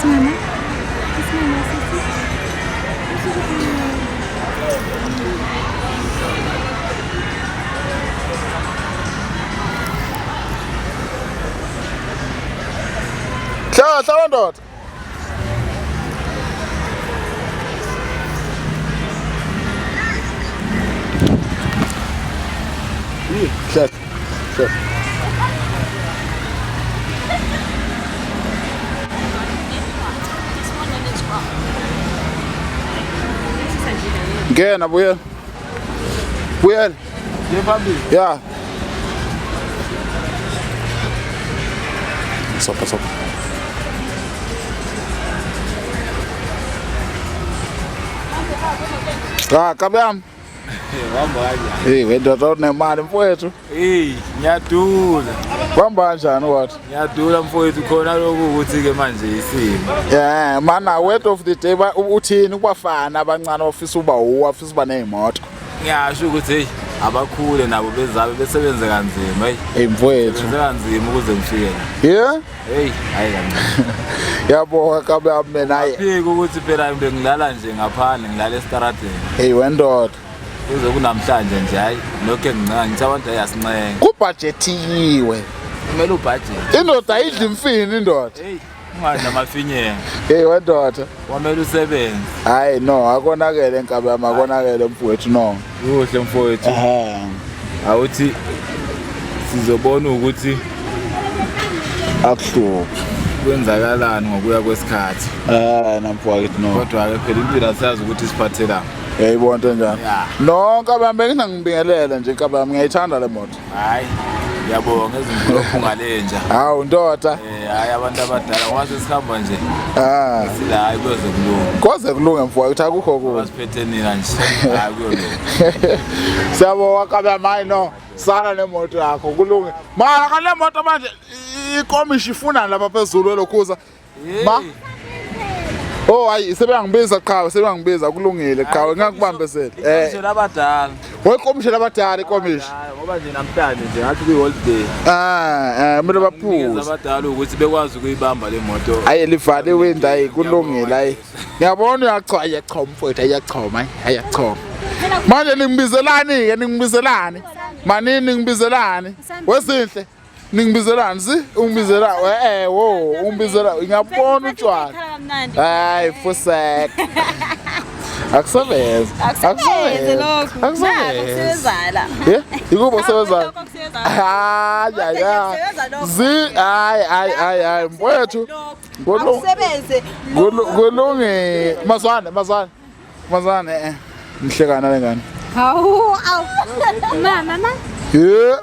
Kiss mama. Kiss mama, sisi. Hlahla wendoda. Hlahla. Hlahla. Ngena buyela. Buyela. Ya. Sopa sopa. Ah, kabi yami. Hamba kanjani? Hey, wendoda unemali mfowethu. Hey, ngiyadula. Kuhamba kanjani wathi? Ngiyadula mfowethu khona lokhu ukuthi ke manje isimo. Yeah, mana word of the day uthini kubafana abancane ofisa uba uwa afisa uba nezimoto. Ngiyasho ukuthi hey abakhule nabo bezabe besebenze kanzima hey. Hey mfowethu. Sebenze kanzima ukuze ngifike la. Yeah? Hey, hayi kancane. Yabonga kabi yami mina hayi. Phika ukuthi phela bengilala nje ngaphandle ngilala esitaradeni. Hey wendoda. Kuze kunamhlanje nje hayi lokho engincane ngithi abantu ayasincenga. Kubhajethiwe. Kumele ubudget. Indoda ayidli imfini indoda. Hey, ungadla amafinyela. Hey wendoda. Kwamele usebenze. Hayi no, akonakele nkabi yami, akonakele mfowethu no. Kuhle mfowethu. Ehhe. Awuthi sizobona ukuthi Akuhluphi. kwenzakalani ngokuya kwesikhathi. Eh namfowethu no. Kodwa ke phela impilo asazi ukuthi siphathelani. Yayibona into enjani. Yeah. No, nkabi yami bengingangibingelele nje nkabi yami ngiyayithanda le moto. Hayi, ngiyabonga ezinkulu ngalenja. Hawu ndoda. Eh hayi abantu abadala ngoba sesihamba nje Ah. sila hayi kuyoze kulunge. Koze kulunge mfowethu akukho kubi. Basiphethe nina nje. Hayi kuyolunga. Siyabonga nkabi yami hayi no. Sala nemoto yakho kulunge. Mara kale moto manje ikomishi ifuna lapha phezulu elokhuza. Ma. Oh hayi sebeyangibiza qhawe sebeyangibiza kulungile qhawe ngakubambezela. Eh Ngisho labadala. wekomishi labadala ikomishi. Hayi ngoba nje namhlanje nje ngathi kuyi holiday. Ah eh kumele Nikeza baphuze. abadala ukuthi bekwazi ukuyibamba le moto. Ayi livaliwe indawo ayi kulungile ayi. Ngiyabona uyachoma ayachoma mfowethu ayachoma ayachoma. Manje ningibizelani ke ningibizelani? Manini ningibizelani? Wezinhle ningibizelani si? Ungibizela eh wo ungibizela ngiyabona utshwala. Hayi fusek. Akusebenzi. Akusebenzi lokhu. Nakho Akusebenzi. kusebenzala. Yeah, ikubo kusebenza. Lokho kusebenza. Hayi hayi. Kusebenza lokho. Zi hayi hayi hayi hayi mfowethu. Ngolo Akusebenze. kulunge mazwane mazwane. Mazwane eh. Nihlekana lengane. Hawu, awu. Mama, mama. Yeah.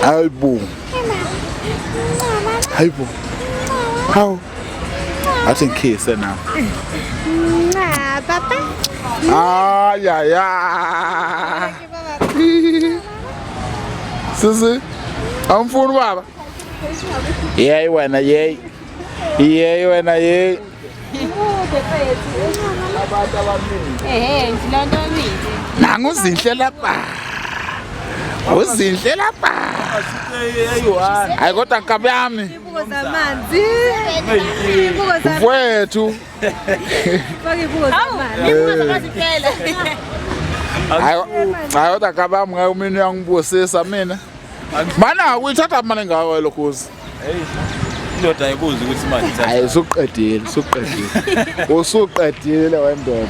Hayibo. Hayibo. Hawu. Athi ngikhise na. Mwah, papa. Ay ay ay. Sisi. Awumfuni baba. Yey wena yey. Yey wena yey. Ehe, ngilanto mina. Nangu uzinhle lapha. Uzinhle lapha. Hayi kodwa nkabi yami. Ibuko zamanzi. Ibuko zamanzi. Mfowethu. Faka ibuko zamanzi. Ibuko zamanzi phela. Hayi hayi kodwa nkabi yami ngeke mina uyangibusisa mina. Mana uyithatha mali ngawe lokhuzi. Hey. Indoda ayibuzi ukuthi imali ithatha. Hayi usuqedile usuqedile. Usuqedile wendoda.